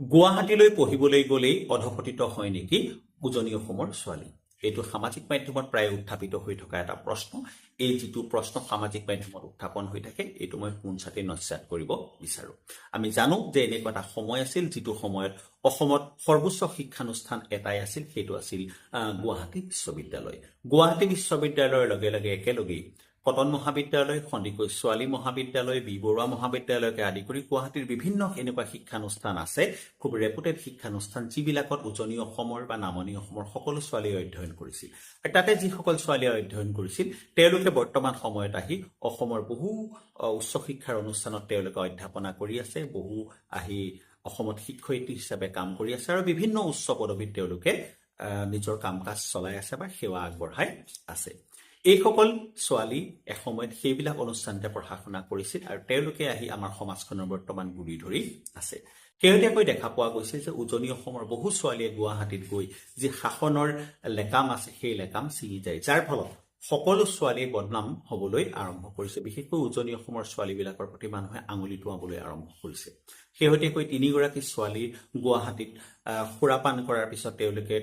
গুৱাহাটীলৈ পঢ়িবলৈ গ'লেই অধপতিত হয় নেকি উজনি অসমৰ ছোৱালী? এইটো সামাজিক মাধ্যমত প্ৰায় উত্থাপিত হৈ থকা এটা প্ৰশ্ন। এই যিটো প্ৰশ্ন সামাজিক মাধ্যমত উত্থাপন হৈ থাকে, এইটো মই পোনছাটেই নস্যাৎ কৰিব বিচাৰোঁ। আমি জানো যে এনেকুৱা এটা সময় আছিল, যিটো সময়ত অসমত সৰ্বোচ্চ শিক্ষানুষ্ঠান এটাই আছিল, সেইটো আছিল গুৱাহাটী বিশ্ববিদ্যালয়। গুৱাহাটী বিশ্ববিদ্যালয়ৰ লগে লগে একেলগেই কটন মহাবিদ্যালয়, সন্দিকৈ ছোৱালী মহাবিদ্যালয়, বি বৰুৱা মহাবিদ্যালয়কে আদি কৰি গুৱাহাটীৰ বিভিন্ন এনেকুৱা শিক্ষানুষ্ঠান আছে, খুব ৰেপুটেড শিক্ষানুষ্ঠান, যিবিলাকত উজনি অসমৰ বা নামনি অসমৰ সকলো ছোৱালীয়ে অধ্যয়ন কৰিছিল। আৰু তাতে যিসকল ছোৱালীয়ে অধ্যয়ন কৰিছিল, তেওঁলোকে বৰ্তমান সময়ত আহি অসমৰ বহু উচ্চ শিক্ষাৰ অনুষ্ঠানত তেওঁলোকে অধ্যাপনা কৰি আছে, বহু আহি অসমত শিক্ষয়িত্ৰী হিচাপে কাম কৰি আছে আৰু বিভিন্ন উচ্চ পদবীত তেওঁলোকে নিজৰ কাম কাজ চলাই আছে বা সেৱা আগবঢ়াই আছে। এইসকল ছোৱালী এসময়ত সেইবিলাক অনুষ্ঠানতে পঢ়া শুনা কৰিছিল আৰু তেওঁলোকে আহি আমাৰ সমাজখনৰ বৰ্তমান গুৰি ধৰি আছে। শেহতীয়াকৈ দেখা পোৱা গৈছে যে উজনি অসমৰ বহু ছোৱালীয়ে গুৱাহাটীত গৈ যি শাসনৰ লেকাম আছে, সেই লেকাম ছিঙি যায়, যাৰ ফলত সকলো ছোৱালীয়ে বদনাম হ'বলৈ আৰম্ভ কৰিছে। বিশেষকৈ উজনি অসমৰ ছোৱালীবিলাকৰ প্ৰতি মানুহে আঙুলি টোঁৱাবলৈ আৰম্ভ কৰিছে। শেহতীয়াকৈ তিনিগৰাকী ছোৱালী গুৱাহাটীত সুৰাপান কৰাৰ পিছত তেওঁলোকে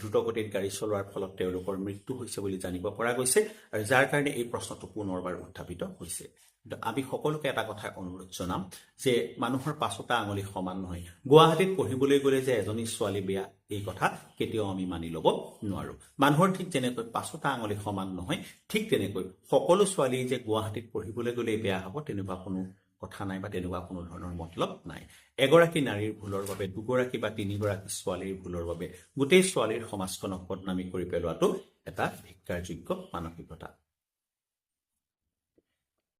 দ্ৰুতগতিত গাড়ী চলোৱাৰ ফলত তেওঁলোকৰ মৃত্যু হৈছে বুলি জানিব পৰা গৈছে আৰু যাৰ কাৰণে এই প্ৰশ্নটো পুনৰবাৰ উত্থাপিত হৈছে। কিন্তু আমি সকলোকে এটা কথাই অনুৰোধ জনাম যে মানুহৰ পাঁচোটা আঙুলি সমান নহয়। গুৱাহাটীত পঢ়িবলৈ গ'লে যে এজনী ছোৱালী বেয়া, এই কথা কেতিয়াও আমি মানি ল'ব নোৱাৰোঁ। মানুহৰ ঠিক যেনেকৈ পাঁচোটা আঙুলি সমান নহয়, ঠিক তেনেকৈ সকলো ছোৱালী যে গুৱাহাটীত পঢ়িবলৈ গ'লেই বেয়া হ'ব, তেনেকুৱা কোনো কথা নাই বা তেনেকুৱা কোনো ধৰণৰ মতলব নাই। এগৰাকী নাৰীৰ ভুলৰ বাবে, দুগৰাকী বা তিনিগৰাকী ছোৱালীৰ ভুলৰ বাবে গোটেই ছোৱালীৰ সমাজখনক বদনামী কৰি পেলোৱাটো এটা ধিক্কাৰযোগ্য মানসিকতা।